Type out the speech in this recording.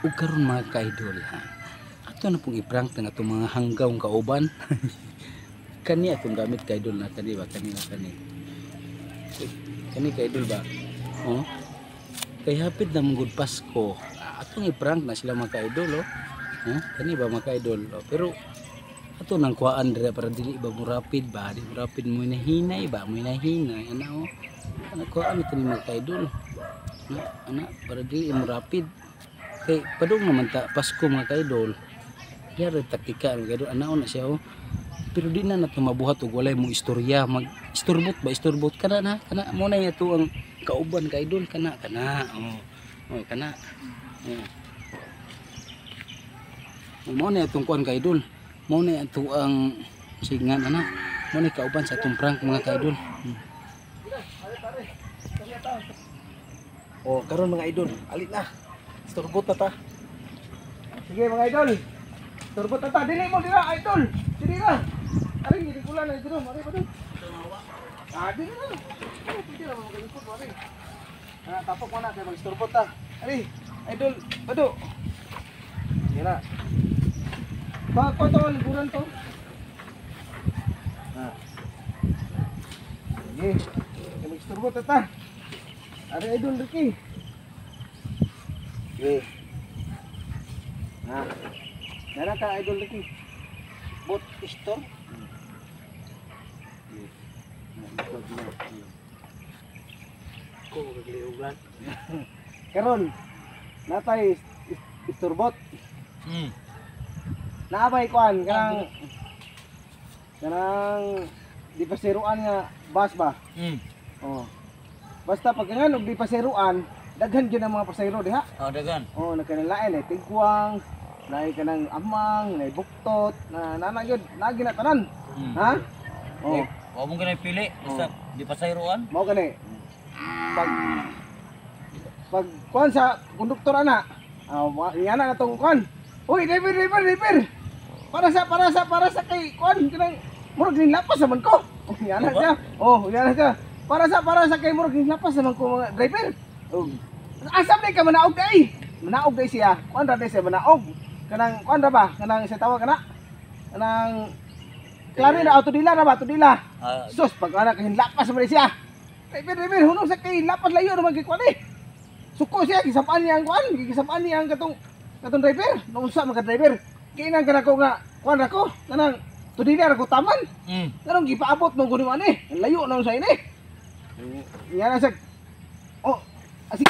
Ug karon mga ka-idol ha, ato na pong i-prank ng atong mga hanggaw kauban. Kani atong gamit ka-idol na kani ba, kani na kani. Kani ka-idol ba? Oh. Kay hapit na manggod Pasko, atong i-prank na sila mga ka-idol oh. Ha? Kani ba mga ka-idol? Oh, pero ato nang kuhaan dira para dili ba mo rapid ba, di mo rapid mo hinahinay ba, mo hinahinay ana oh. Ana kuhaan ito ni mga ka-idol. Na, ana para dili mo rapid. Kay padung naman ta Pasko mga ka-idol. Diara taktika mga ka-idol, ana na siya oh. Pero di na nato mabuhat og walay mo istorya, mag istorbot ba, istorbot kana na, kana mo na ato ang kauban ka-idol, kana kana oh. Oh kana. Oh. Mo na atong kuan ka-idol. Mo na ato ang singan ana. Mo na kauban sa atong prank mga ka-idol. Oh, karon mga idol, alit na. Istorbot na ta. Sige mga idol. Istorbot na ta. Dili mo dira idol. Dili ra. Ari dili kula na dito, mari pa dito. Ah, dili na. Dili ra mga lingkod mari. Ah, tapok mo na kay mag-istorbot ta. Ari, idol, pado. Sige na. Ba ko to liburan to. Ah. Sige. Kay mag-istorbot ta ta. Ari idol Ricky. Sige. Ah. Nara ka idol Ricky. Bot store. Ko gagliugan. Karon natay istorbot. Naabay kuan kanang kanang di pasiruan nga bus ba? Oh. Basta pag nga og di pasiruan, daghan gyud ang mga pasahero diha. Oh, dagan. Oh, nagkanalain eh tigwang, naay kanang amang, naay buktot, na nana gyud, lagi na tanan. Ha? Oh, Wa mo ganay pili basta di pasayroan. Mao gani. Pag pag kuan sa konduktor ana, ah, ingana na tong kuan. Uy, driver, driver, driver. Para sa kay kuan kanang murag nilapas naman ko. Oh, ingana siya. Oh, ingana siya. Para sa kay murag nilapas naman ko mga driver. Oh. Asa man ka manaog kay? Manaog kay siya. Kuan ra day siya manaog. Kanang kuan ra ba? Kanang sa tawag kana? Kanang klaro na auto dila ra ba? Auto dila. Sus, pag ana kay lapas man siya. Driver, driver, hunong sa kay lapas layo naman kay kuan eh. Suko siya, gisapaan niya ang kuan, gisapaan niya ang katong katong driver. Naunsa man ka driver. Kiinang kana ko nga kuan ra ko, kanang tudila ra ko taman. Kanang gipaabot mo guni man eh. Ang layo na sa ini. Nga na siya. Oh, asik.